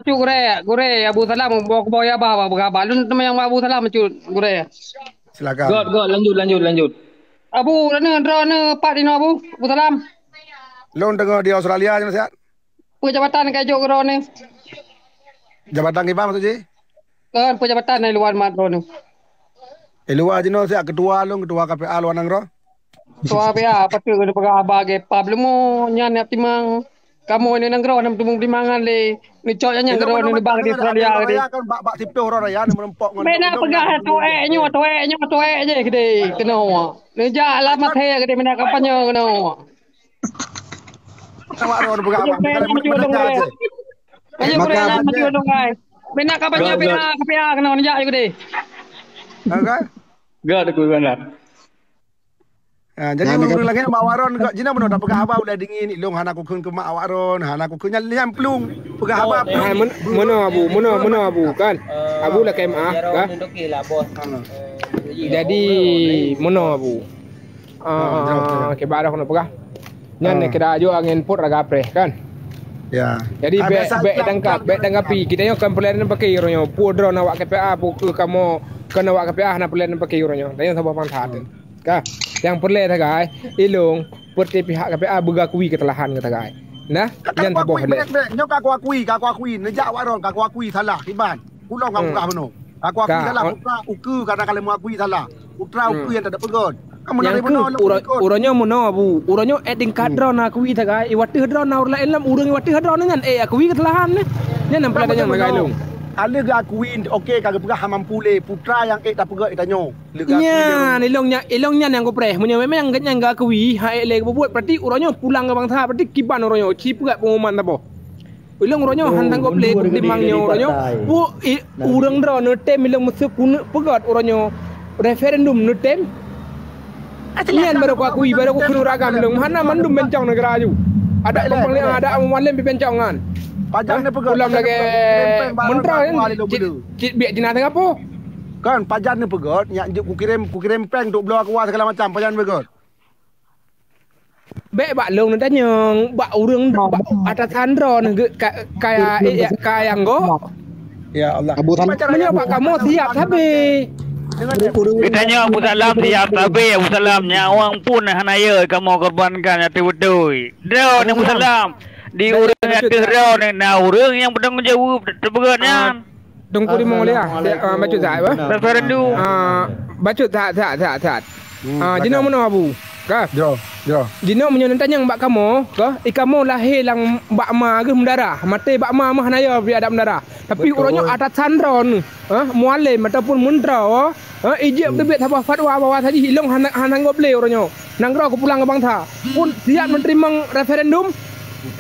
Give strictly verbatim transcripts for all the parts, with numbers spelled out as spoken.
Cut gurée, gurée Abu Salam, boh kuboh ya bah, bah, bah, bah. Lôn teuma nyang Abu Salam cut gurée. Silakan. Got, got, lanjut, lanjut, lanjut. Abu, droeneuh, droeneuh pat inoe Abu, Abu Salam. Lôn teungoh di Australia nyoe siat. Peue jabatan ka jok droeneuh? Jabatan kiban maksud jih? Kan peue jabatan di luwa mat droeneuh. Di luwa jinoe siat ketua lôn, ketua K P A luwa nanggroe. Ketua K P A, apa tu kena peugah haba ge pab leumo nyan nak timang. Kamoe ni nanggroe nam tumung timangan le. Ni cok nyan droeneuh bang di Australia gede. Kan bak bak siptoh orang raya ni merempok ngon. Bena peugah tuek nyoe, tuek nyoe, tuek je gede kena. Ni jak alamat he gede bena kampanye kena. Awak ron peugah apa? Bukan nak mendengar je. Ayo, Maka Quran, aja. Maju dong, guys. Bina kapan Got, nya, got. Bina, kapia, kena wanjak je, gede. Okey? Got, aku kena. Ha, jadi Nah, ureueng dekat lagèe mak awak ron, got jina bunoe dah peugah haba ulèe dingin, ilong hana kukheun keu mak awak ron, hana kukheun nyan, nyan plueng. Peugah haba. Ha, men-, meunoe Abu, meunoe, meunoe Abu, kan? Abu lakèe meu'ah, kan? Jadi, meunoe Abu. Ah, ah, ah, kiban dah keuneuk peugah. Nyan Ah. kira aju angén pôt raga preh, kan? Ya. Jadi, Ah, bèk, biasa bèk lah, tangkap, lah. bèk tanggapi. Kita nyoe kan peureulèe pakai uroe nyoe. Peue droe na awak K P A, peue keu kamoe keu na awak K P A hana peureulèe pakai uroe nyoe. Tanya saboh bangsa tu. Ka? Yang peureulèe sagai, ilong, seperti pihak K P A beugakui kesalahan kata gai. Nah, Ka, ka nyan saboh kuakui, lé. Brek, brek. Nyoe ka kuakui, ka kuakui. Neujak awak ron, ka kuakui salah, kiban. Ulôn ka Hmm. peugah bunoe. Ka kuakui Ka, salah, on- putra ukeue ka na ka lheueh meuakui salah. Putra Hmm. ukeue nyang tak peugöt. Kan Nyang meunari keuh, bunoe, lôn uroe, ikut. uroe nyoe meunoe, Abu. Uroe nyoe ék tingkat Hmm. droe na akui sagai, i watèe droe na ureueng laén lom, ureueng i watèe droe nyan ék akui kesalahan nyan. Nyan nyang Kan peureulèe tanyong meunari sagai bunoe. lôn. Aleuh geuakui, oke, ka geupeugah hana mampu lé. Putra nyang ék tapeugot i tanyoe. Leuh geuakui lé Nyan, ureueng. ilong nyan, ilong nyan nyang kupreh. Meunyoe memang geuhnyan geuakui, han ék lé geubuet, berarti uroe nyoe pulang keu bangsa, berarti kiban uroe nyoe, ci peugah pengumuman saboh. Ulôn uroe nyoe Oh, han sanggob lé dua ribu dua puluh tiga kutimbang nyoe uroe nyoe. Pu-, i-, Nah. ureueng droe neutem ilôn meuseu keuneuk peugöt uroe nyoe referendum neutem. Ah, jelas Nyan lah, baru kuakui, baru kukheun uragam lôn. Hana mandum bencong neugara aju. Adak Baiklah, peupanglima, baiklah. adak mualem pih bencong nyan. Pajan Hah? neupeugöt, Ulam pajan lagèe neupeugöt. Menteri Kuah kan, Lilo cit, Bulu. cit biak Cina teugapo. Kan, pajan neupeugöt, nyak juk kukirém, kukirém péng untuk bloe kuah segala macam, pajan neupeugöt. Bèk bak lôn neutanyong, bak ureueng, bak atasan droe neu geu-, ka, kaya, eh, kaya anggô. Ya Allah. Abu Salam. Meunyoe bak kamoe siap sabe. Geutanyoe Abu Salam siap sabe, Abu Salam. Nyawöng pun hana yö kamoe korbankan, nyan beutôi. Droeneuh Abu Salam. Di ureueng ateueh droeneuh na ureueng nyang beutanggung jaweueb teupeugöt nyan. Teungku Rimong Mulia, ah, bacut that, apa? Referendum. Ah, bacut that, that, that, that. Hmm, Ah, jinoe silakan. meunoe Abu. Ka? Jroh, jroh. Jinoe meunyoe neutanyong bak kamoe, ka? I kamoe lahé lam bak ma geuh meudarah, maté bak ma meuh hana yo pih adak meudarah. Tapi Betul. uroe nyoe atasan droeneuh, ha, mualem ataupun meuntroe, ha, ijeuet Hmm. teubiet saboh fatwa bahwa saji ilong hana, hana sanggob lé uroe nyoe. Nanggroe keu pulang keu bangsa. Pun siap meuteurimong referendum.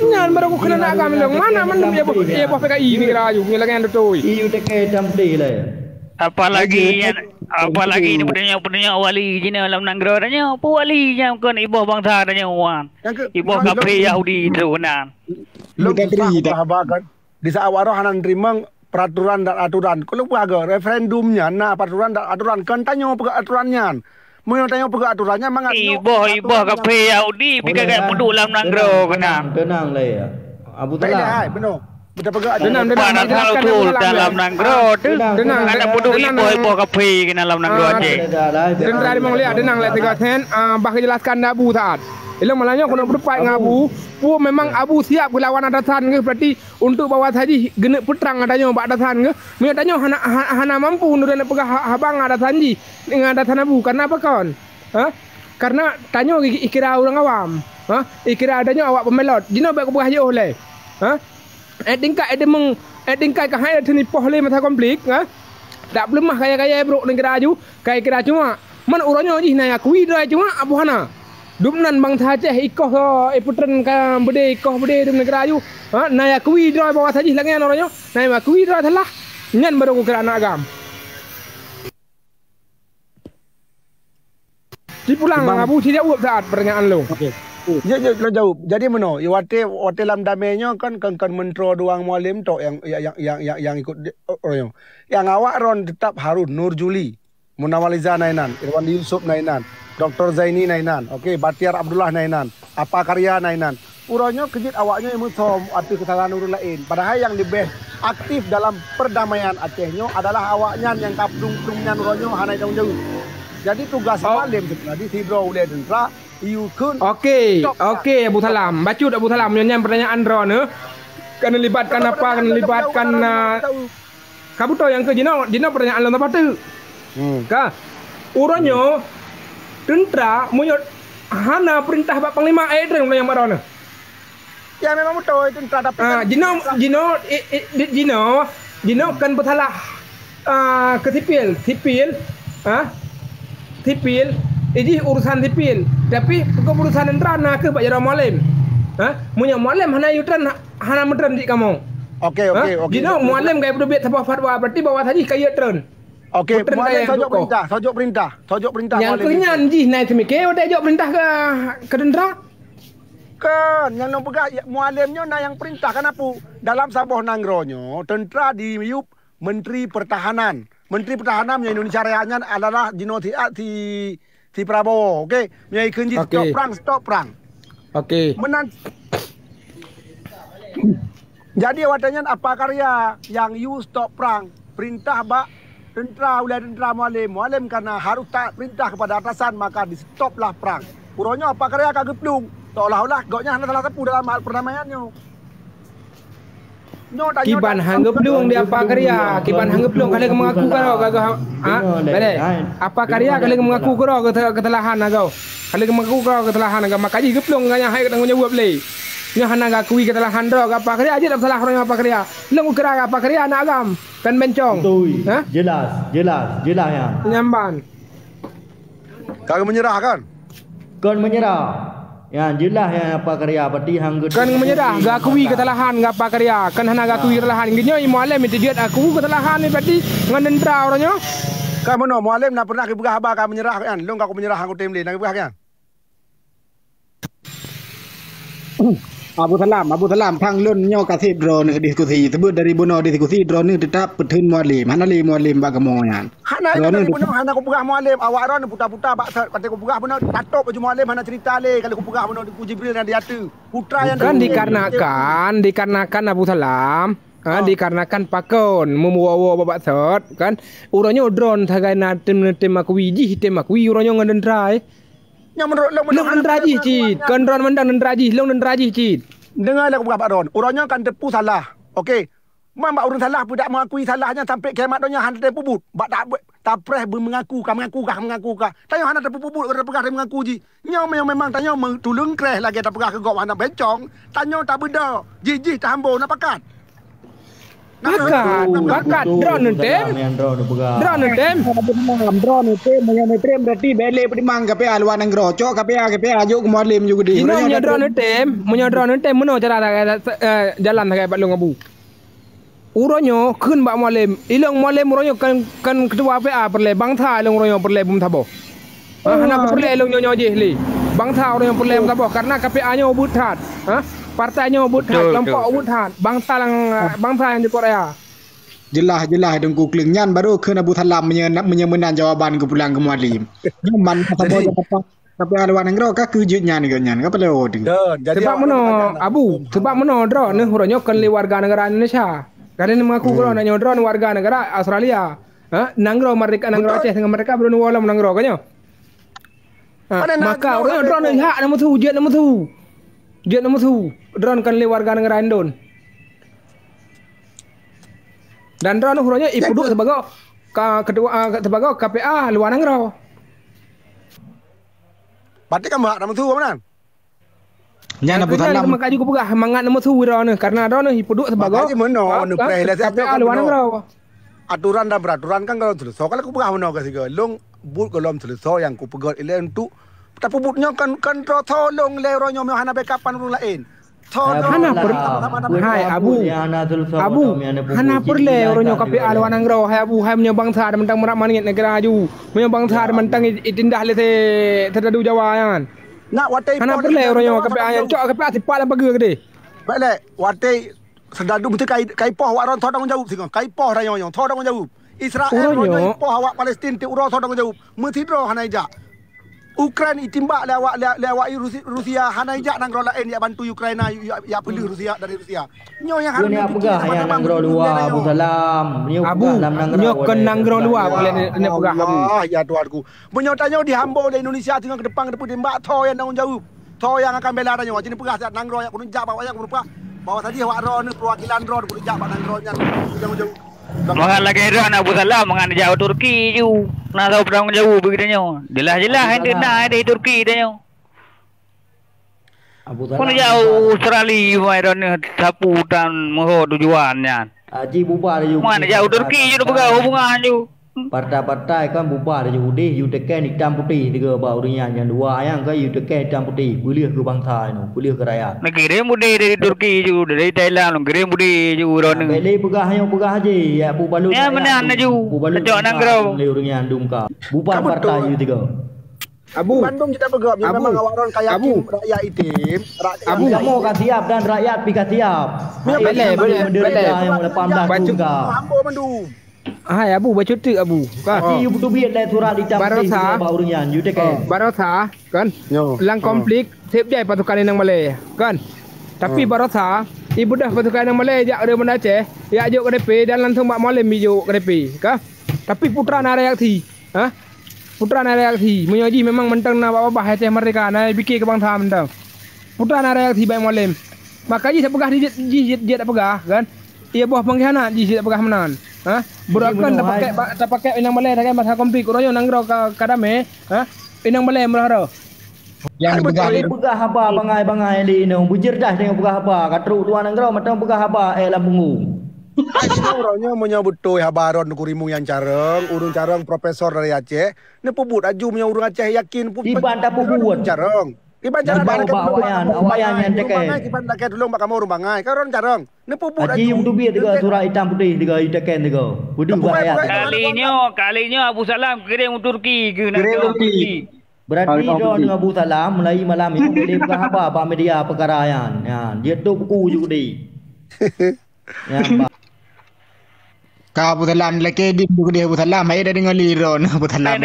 Nyan baru kukheun aneuk agam ilong. Mana mandum ya boh, ya boh P K I ni kira aju. Nyan lagèe nyan beutôi. Apalagi nyan, apalagi ni peudunyok-peudunyok wali jinoe lam nanggroe tanyoe. Peue wali nyan kon iboh bangsa tanyoe wan. Iboh kafé Yahudi tu nan. Lôn Bukan susah cerita. Haba kan. Di saat awak roh hana neuteurimong peraturan dan aturan. Kalau peugah referendum nyan na peraturan dan aturan, kan tanyoe peugah aturan nyan. Meunyoe tanyoe peugah aturan nyan mangat nyoe Iboh, iboh aturan kafé nyang Yahudi pi kagak Boleh, peuduek lam nanggroe tenang, keunan. Tenang, tenang, lé. Abu Baik Salam. dah, hai, benar. Kita peugah aturan. Tenang, tenang, Bang, jelaskan Rasul dulu lah, dalam ya. nanggroe tu. Tenang, Kan ada tenang, peuduek tenang, iboh, tenang. iboh kafé keunan lam nanggroe Ah, Aceh. dah, dah, dah. Tenang, tenang, tenang, tenang, tenang, tenang. Ah, bah jelaskan dah Abu saat. Ilong malam nyoe keuneuk berdebat dengan Abu. Abu. Pu memang Ya. Abu siap geulawan atasan geuh, berarti untuk bahwa saji geuneuk peutrang tanyoe bak atasan geuh. Meunyoe tanyoe hana, ha-, hana mampu nurun peugah ha-, haba ngon atasan jih, ngon atasan Abu. Karena apa kon? Ha? Karena tanyoe i-, ikira ureueng awam. Ha? Ikira tanyoe awak peumelot. Jinoe bèk kupeugah yoh lé. Ha? Eh, tingkat eh, demeng, eh, tingkat ka hai teunipoh lé masa konflik, ha? Tak peuleumah kaya-kaya brok neugara aju, kaya kira cuma. Man uroe nyoe jih na akui droe cuma, abu hana. Dum nan bangsa Aceh ikoh, eh, putren ka beudé, ikoh beudé dum neugara aju. Ha, na akui droe bahwa sajih lagèe nyan uroe nyoe, na akui droe salah. Nyan baru kukira aneuk agam. Sipulang, Bang. Abu, sijaweueb saat pertanyaan lôn. Okey. Jeuet, jeuet, lôn jaweueb. Jadi meunoe, watèe, watèe lam damé nyoe kan, kan, kan Menteri Doang Mualem tok nyang, nyang, nyang, nyang, nyang ikut di-, oh, oh, nyoe. Nyang awak ron teutap harôh Nur Juli, Munawar Liza na inan, Irwandi Yusuf na inan, Doktor Zaini na inan, okey, Batiar Abdullah na inan, Apa Karya na inan. Uroe nyoe keujeuet awak nyoe meusom ateueh keusalahan ureueng laén. Padahai nyang leubeh aktif dalam perdamaian Aceh nyoe adalah awaknyan nyang ka plueng-plueng nyan uroe nyoe hana tanggung jaweueb. Jadi tugas Mualem sebenarnya sidroe ulée teuntara, yue kheun Oke, stop, oke, Abu Salam. Bacut Abu Salam, nyoe nyan pertanyaan droeneuh. Keuneuk libatkan apa? Keuneuk libatkan, ah, ka beutôi nyang keu jinoe, jinoe pertanyaan lôn teupateuek. Hmm. Ka. Uroe nyoe teuntara meunyoe hana peurintah bak panglima, eh, tren uroe nyoe bak droeneuh. Ya, memang beutôi teuntara, tapi Ah, kan jinoe, jinoe, eh, eh, di-, jinoe, jinoe kan peusalah, ah, keu sipil, sipil, ah, sipil, ijih urusan sipil. Tapi keuh urusan teuntara na keuh bak jaroe Mualem. Ha? Meunyoe Mualem hana yue tren, hana meutren cit kamoe. Oke, oke, Ha? oke, Jinoe oke. Mualem ka ipeudubiet saboh fatwa, berarti bahwa saji ka yue tren. Oke, Meutren Mualem kaya sojok duko. perintah, sojok perintah, sojok perintah Nyang Mualem keu itu. nyan jih na teumike watée jok perintah ke, ke teuntara. Kan, nyang neupeugah ya, Mualem nyoe na nyang perintah kan apu. Dalam saboh nanggroe nyoe, teuntara diyueb Menteri Pertahanan. Menteri Pertahanan nyang Indonesia Raya nyan adalah jinoe si, si, si Prabowo. Oke, meunyoe ikheun jih stop Oke. perang, stop perang. Oke. Meunan. Jadi watée nyan apa karya nyang yue stop perang? Perintah bak teuntara, ulée teuntara Mualem. Mualem karena harus taat perintah kepada atasan, maka di stop lah perang. Uroe nyoe apa karya ka geuplueng, seolah-olah gobnyan hana salah sapeue dalam hal perdamaian nyoe. Nyoe tanyoe Kiban hang geuplueng di apa karya, kiban hang geuplueng ka lheueh mengaku keudroe ka, ka, ha? Bele. Apa karya ka lheueh mengaku keudroe keu, keusalahan agoe. Ka lheueh mengaku keudroe keusalahan agoe, maka jih geuplueng ngon nyang hai tanggung jaweueb lé. Nyoe hana geuakui keusalahan droe, apa karya jeuet salah uroe nyoe apa karya. Lôn kira apa karya aneuk agam, kan bencong. Betul. Ha? Jelas, jelas, jelas ya. Nyamban. Ka geumeunyeurah kan? Kon meunyeurah. Ya, jeulaih ya apa karya, berarti hang geutueng Kon meunyeurah, geuakui keusalahan gapa karya. Kon hana geuakui keusalahan. Geunyoe Mualem itu jeuet aku keusalahan ni berarti ngon teuntara uroe nyoe. Kan meunoe, Mualem na pernah geupeugah haba ka meunyeurah kan? Lôn ka kumeunyeurah hang kutem lé, na geupeugah kan? Abu Salam, Abu Salam, phang lôn nyoe ka seb droeneuh diskusi. Seubeut dari bunoe diskusi, droeneuh teutap peutheun Mualem. Hana lé Mualem bak kamoe nyan. Hana, Droeneuh dari bunoe hana kupeugah Mualem. Awak droeneuh puta-puta bak sot. Patéh kupeugah bunoe, tatop baju Mualem hana cerita lé. Kalau kupeugah bunoe Teungku Jibril nyang di ateueh. Putra nyang Bukan di dikarenakan, dikarenakan Abu Salam. Ha, dikarenakan pakon meumuwoe-woe bak sot, kan? Uroe nyoe droeneuh sagai na tem, tem akui jih, tem akui uroe nyoe ngon teuntara, eh. Nyang menurut lôn, Lôn menurut teuntara hana jih cit. Kon droeneuh mantong teuntara jih, lôn teuntara jih cit. Dengar lah kupeugah bak droeneuh. Uroe nyoe kan teupeu salah. Oke. Man bak ureuëng salah peudak mengakui salah nyan sampai kiamat donya hana teupeubut. Bak tak tapreh beumeungaku, ka meungaku, ka meungaku, ka. Tanyoe hana teupeubut, ureuëng peugah teumeungaku jih. Nyoe meunyoe memang tanyoe meutuleueng kreh lagée tapeugah keu gob hana bencong, tanyoe tabeudoe, jih-jih tahambo na pakat. Pakat, pakat. Droeneuh tem. Droeneuh tem. Droeneuh tem, meunyoe neutem berarti bele peudimang K P A luwa nanggroe. Cok K P A, K P A jok keu Mualem ju geudeh. Meunyoe droeneuh tem, meunyoe droeneuh tem, meunoe cara, eh, jalan sagai bak lôn abu. Uroe nyoe kheun bak Mualem, ilong Mualem uroe nyoe kan, kan ketua P A peureulée, bansa ilong uroe nyoe peureulée beumeusaboh. Ha, hana peureulée ilong nyoe nyoe jih lé. Bansa uroe nyoe peureulée beumeusaboh karena K P A nyoe ubit that. Ha? Partai nyoe ubit that, kelompok ubit that. Bansa lang, bansa nyang jipeureulée. Jeulaih, jeulaih Teungku Kleueng nyan baru kheun Abu Salam meunyoe, meunyoe meunan jawaban geupulang keu Mualem. Nyoe man saboh Jadi, jawaban Tapi luwa nanggroe ka keuh jeuet nyan, nyan ka peureulée. Sebab meunoe, Abu, sebab meunoe droeneuh uroe nyoe kon lé warga negara Indonesia. Kadang mengaku droeneuh nyoe droeneuh warga negara Australia. Ha? Nanggroe merdeka, nanggroe Aceh dengan merdeka belum walom nanggroe kan nyoe. Ha, maka uroe nyoe droeneuh hak na musu, jeuet na musu. Jeuet na musu. Droeneuh kon lé warga negara Indon. Dan droeneuh uroe nyoe ipeuduek sebagai ka ketua, ah, sebagai K P A luwa nanggroe. Berarti kan hak na musu meunan? Nyan Abu Salam. Maka jih kupeugah mangat na musu droeneuh karena droeneuh ipeuduek sebagai K P A luwa nanggroe. Aturan dan peraturan kan kalau seuleusoe kalau kupeugah meunoe ka sigoe. Lôn buet gohlom seuleusoe nyang kupeugét ilée untuk tapeubuet nyoe kan, kan droe tho lôn lé uroe nyoe hana backup-an ureuëng laén. Hana per-, hai, Abu. Abu, hana peureulée uroe nyoe K P A luwa nanggroe, hai Abu, hai meunyoe bansa ada mantong meurat maniet negara aju. Meunyoe bansa ada mantong i-, itindah lé se-, seudadu Jawa nyan. Nak watée hana peureulée uroe nyoe K P A nyan. Cok K P A sipak lam pageue keudeh. Baik lé, watée seudadu meusti kai, kai poh awak droe tho tanggung jaweueb singoh. Kai poh rayoe nyoe tho tanggung jaweueb. Israel uroe nyoe ipoh awak Palestin ti uroe tho tanggung jaweueb. Meusidroe hana ijak. Ukraina itimbak lé awak, lé, lé awak Rusi-, Rusia, hana ijak nanggroe laén yak bantu Ukraina, yak, yak peuleueh Rusia dari Rusia. Nyoe nyang harôh neupiké, peugah nyang nanggroe luwa, Abu Salam. Nyoe Abu, peugah lam nanggroe nyoe kon nanggroe luwa, ya Allah, peugah Abu. Ya Tuhanku. Meunyoe tanyoe dihambo lé Indonesia teungoh keudepan, keudepan timbak, tho nyang tanggong jaweueb. Tho nyang akan bela tanyoe. Jadi peugah siat nanggroe nyang keuneuk jak bak awak nyang keuneuk peugah bahwa tadi awak droeneuh, perwakilan droeneuh keuneuk jak bak nanggroe nyan tanggong jaweueb. Mangat lagèe droeneuh Abu Salam, mangat jak u Turki ju. Na soe tanggong jaweueb bagi tanyoe. Jelas-jelas Abu Salam, na di Turki tanyoe. Abu Salam, keuneuk jak u Australia, mai droeneuh sapu tan meuho tujuan nyan. Haji bubar ju. Mangat jak u Turki ju, peugah hubungan ju. Partai-partai kan bubar ju udeh, ju teken itam putéh tiga bak ureueng nyan, nyang dua nyang ka ju teken itam putéh, peuleueh keu bansa inoe, peuleueh keu rakyat. Neukirém udeh dari Turki ju, dari Thailand, neukirém udeh ju droeneuh. Bèk lé peugah nyoe peugah jih, ya Abu Balot. Ya, rakyat meunan tu, laju. Abu Balot tacok nanggroe. Lé ureueng nyan dum ka. Bubar partai ju tiga. Abu. Bandum kita peugah, Abu. Memang awak droen ka yakin rakyat item, rakyat Abu. Kamoe ka siap dan rakyat pi ka siap. Boleh, boleh, boleh. Nyang lapan belas Bacut. Tahun ka. Mampu mandum. Hai Abu, bacut teuk Abu. Kan? Tapi you beuteubiet lé surat itam putih bak ureueng nyan, you teken. Barosa, kan? Yo. Lam konflik, seb jai pasukan inong balè, kan? Tapi barosa, ibeudôh pasukan inong balè jak dari Banda Aceh, jak jok K D P dan langsung bak Mualem jok K D P, kan? Tapi Putra na reaksi, ha? Putra na reaksi. Meunyoe jih memang mantong na babah Aceh Merdeka, na pike keu bansa mantong. Putra na reaksi bak Mualem. Maka jih tapeugah jih, jih, jih, jih tapeugah, kan? Iya boh pengkhianat jih, jih tapeugah meunan. Ha? Beurok kon tapakai, tapakai inong balè, tapakai masa konflik. Uroe nyoe nanggroe ka, ka damé, ha? Inong balè meurah-rah. Nyang peugah lé, peugah haba bangai-bangai lé inong, beujeurdah deungon peugah haba, ka trok luwa nanggroe mantong peugah haba ék lam punggong. Uroe nyoe meunyoe beutôi haba droen Teungku Rimueng nyang carông, ureueng carông profesor dari Aceh, neupeubuet aju meunyoe ureueng Aceh yakin. Kiban tapeubuet. Carông. Kiban carông bak awaknyan, awaknyan nyang teken. Kiban lakèe tulông bak kamoe ureueng bangai. Ka droen carông. Neupeubuet aju. Haji teubiet tiga surat itam putih tiga, iteken tiga. Peudeuh bak rakyat. Kali nyoe, kali nyoe Abu Salam kirém u Turki keu nanggroe Turki. Berarti droeneuh Abu Salam mulai malam nyoe boleh peugah haba bak media peukara nyan. Nyan, jeuet tôp buku ju keudeh. Nyan, bah. Ka Abu Salam, lakèe dim ju keudeh Abu Salam, hai dah deungoe lé droeneuh Abu Salam.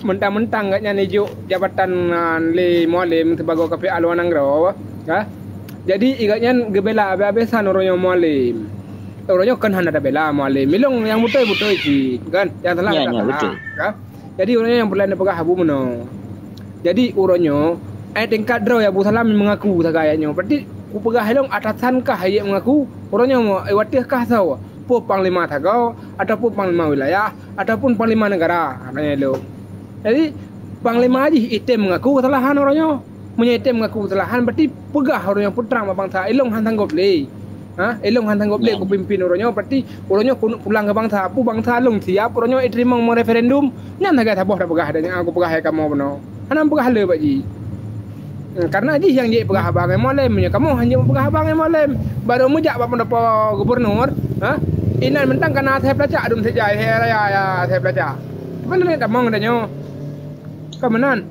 Mentang-mentang gobnyan ijok jabatan, ah, lé Mualem sibagoe K P A luwa nanggroe, ha? Jadi, gobnyan geubela abéh-abésan uroe nyoe Mualem. Uroe nyoe kon hana tabela Mualem. Ilong nyang beutôi-beutôi cit, kan? Nyang salah ka salah, kan? Jadi, uroe nyoe nyang peureulèe neupeugah Abu meunoe. Jadi, uroe nyoe, eh, tingkat droe Abu Salam meungaku sagai ayat nyoe. Berarti, kupeugah ilong atasan kah ayat meungaku, uroe nyoe, eh, watèe kah soe, peue panglima sagoe, ataupun panglima wilayah, ataupun panglima negara, katanya ilong. Jadi, panglima jih item meungaku keusalahan uroe nyoe. Meunyoe item meungaku keusalahan, berarti peugah uroe nyoe peutrang bak bansa, ilong han sanggob lé. Ha, ilong han sanggob lé kupimpin uroe nyoe, berarti uroe nyoe keuneuk pulang keu bansa. Peue bansa lôn siap uroe nyoe iteurimong meureferendum, nyan sagai saboh tapeugah, dan nyang aku peugah hai kamoe bunoe. Hana peugah le bak jih. Hmm, karena jih nyang jeuet peugah haba ngon Mualem, meunyoe kamoe han jeuet peugah haba ngon Mualem. Barô meujak bak pendopo gubernur, ha? Inan mentang kana asai peulacak dum sijai, hai raya, ya, asai peulacak. Mana ni tamong tanyoe? Ka meunan.